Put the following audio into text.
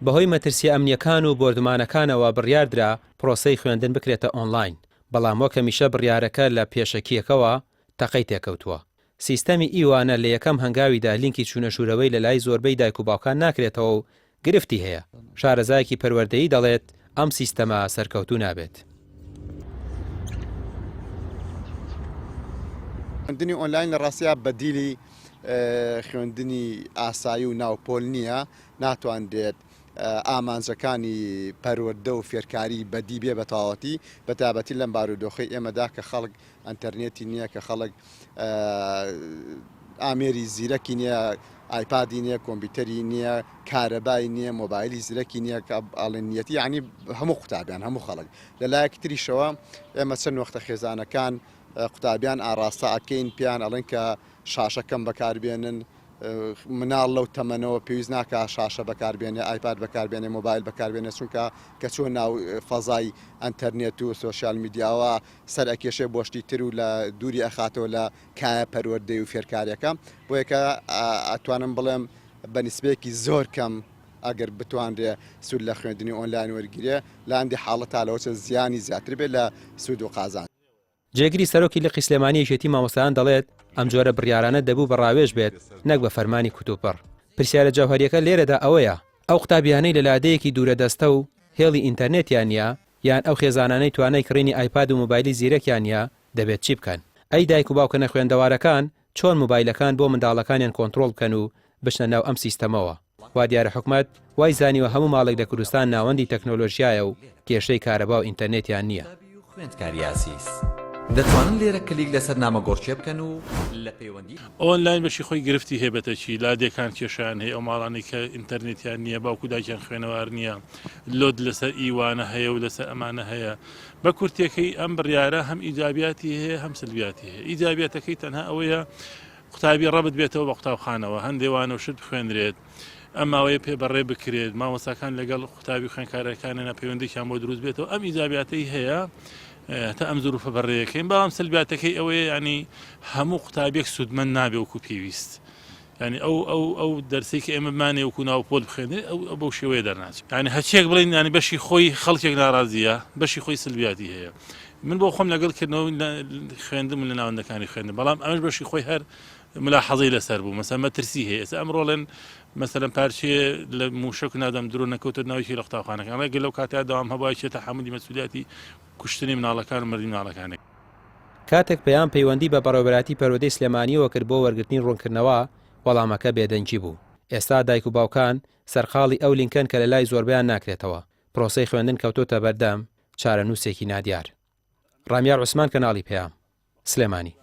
بەهۆی مەترسییە ئەمنییەکان و بۆردومانەکانەوە بڕیاردرا پرۆسەی خوێندن بکرێتە ئۆنلاین، بەڵام وەک هەمیشە بڕیارەکە لە پێشەکییەکەوە تەقەی تێکەوتووە. سیستەمی ئی-وانە لە یەکەم هەنگاویدا لینکی چوونەژوورەوەی لەلای زۆربەی دایک و باوکان ناکرێتەوە و گرفتی هەیە. شارەزایەکی پەروەردەیی دەڵێت، ئەم سیستەمە سەرکەوتوو نابێت. خوێندنی ئۆنلاین لە ڕاستیا بەدیلی خوێندنی ئاسایی و ناو پۆل نییە، ناتوانرێت ئامانجەکانی پەروەردە و فێرکاری بەدی بێ بە تەواوەتی، بەتایبەتی لەم بارودۆخەی ئێمەدا کە خەڵک ئەنتەرنێتی نییە، کە خەڵک ئامێری زیرەکی نییە، ئایپادی نییە، کۆمپیوتەری نییە، کارەبای نییە، مۆبایلی زیرەکی نییە کە ئەڵێن نیەتی یعنی هەموو قوتابیان هەموو خەڵک. لە لایەکی تریشەوە ئێمە چەند وەختە خێزانەکان قوتابیان ئاڕاستە ئەکەین پێیان ئەڵێن کە شاشە کەم بەکاربێنن، مناڵ لەو تەمەنەوە پێویست ناکا شاشە بەکاربێنێ، ئایپاد بەکاربێنێ، مۆبایل بەکاربێنێ، چونکە کە چووە ناو فەزای ئەنتەرنێت و سۆشیال میدیاوە سەر ئەکێشێ بۆ شتی تر و لە دووری ئەخاتەوە لە کایە پەروەردەی و فێرکاریەکە. بۆیەکە ئەتوانم بڵێم بە نیسبەیەکی زۆر کەم ئەگەر بتوانرێ سوود لە خوێندنی ئۆنلاین وەرگیرێ، لە هەندێ حاڵەتا لەوەچێ زیانی زیاتر بێ لە سوود و قازانج. جێگری سەرۆکی لقی سلێمانی یەکێتی مامۆستایان دەڵێت، ئەم جۆرە بڕیارانە دەبوو بە ڕاوێژ بێت نەک بە فەرمانی کوتوپڕ. پرسیارە جەوهەرییەکە لێرەدا ئەوەیە، ئەو قوتابیانەی لە لادێیەکی دوورەدەستە و هێڵی ئینتەرنێتیان نییە، یان ئەو خێزانانەی توانای کڕینی ئایپاد و مۆبایلی زیرەکیان نییە دەبێت چی بکەن؟ ئەی دایک و باوکە نەخوێندەوارەکان چۆن مۆبایلەکان بۆ منداڵەکانیان کۆنتڕۆڵ بکەن و بچنە ناو ئەم سیستەمەوە؟ وا دیارە حکومەت وای زانیوە هەموو ماڵێک لە کوردستان ناوەندی تەکنۆلۆژیایە و کێشەی کارەبا و ئینتەرنێتیان نییە. خوێندکاری ئازیز دەتوانن لێرە کلیک لەسەر نامەگۆڕکێ بکەن و لە پەیوەندی. ئۆنلاین بەشی خۆی گرفتی هەیە بەتەکی لادێکان کێشەیان هەیە ئەو ماڵانەی کە ئینتەرنێتیان نییە باوک و دایکیان خوێنەوار نییە لۆد لەسەر ئیوانە هەیە و لەسەر ئەمانە هەیە بە کورتەکەی ئەم بڕیارە هەم ئیجابیاتی هەیە هەم سلبیاتی هەیە ئیجابیاتەکەی تەنها ئەوەیە قوتابی ڕەبت بێتەوە بە قوتابخانەوە هەندێ وانە و شت بخوێنرێت ئەم ماوەیە پێ بەڕێ بکرێت مامۆستاکان لەگەڵ قوتابی خوێنکارەکانیانە پەیوەندێکیان بۆ دروست بێتەوە ئەم ئیجابیاتەی هەیە تا ئەم زروفە بەڕێیەکەین بەڵام سلبیاتەکەی ئەوەیە ینی هەموو قوتابیەک سوودمەند نابێ وەکو پێویست ینی ئەو ئەو ئەو دەرسێک کە ئێمە بمانێ وەکو ناو پۆل بخوێنێ ئەو ئەو بەو شێوەیە دەرناچێت ینی هەچێک بڵین ینی بەشی خۆی خەڵکێک ناڕازیە بەشی خۆی سلبیاتی هەیە من بۆ خۆم لەگەڵ کردنەوە خوێندم لە ناوەندەکانی خوێندن بەڵام ئەمەش بەشی خۆی هەر ملاحەزەی لەسەر بوو مەسە مەترسی هەیە ئێستا ئەمڕۆ ڵێن مەسەلەن پارچەیە لە موشک نادەم درۆ نەکەوتە ناویی لە قوتابخانەکان ڕێگە لەو کاتیا داوام هەبووە چێتە تەحەمولی مەسولیاتی کوشتنی مناڵەکان و مردنی مناڵەکانێک. کاتێک پەیام پەیوەندی بە بەڕێوەبەرایەتی پەروەردەی سلێمانییەوە کرد بۆ وەرگرتنی ڕوونکردنەوە، وەڵامەکە بێدەنگی بوو. ئێستا دایک و باوکان سەرقاڵی ئەو لینکەن کە لەلای زۆربەیان ناکرێتەوە. پرۆسەی خوێندن کەوتۆتە بەردەم چارەنووسێکی نادیار. ڕامیار عوسمان کەناڵی پەیام، سلێمانی.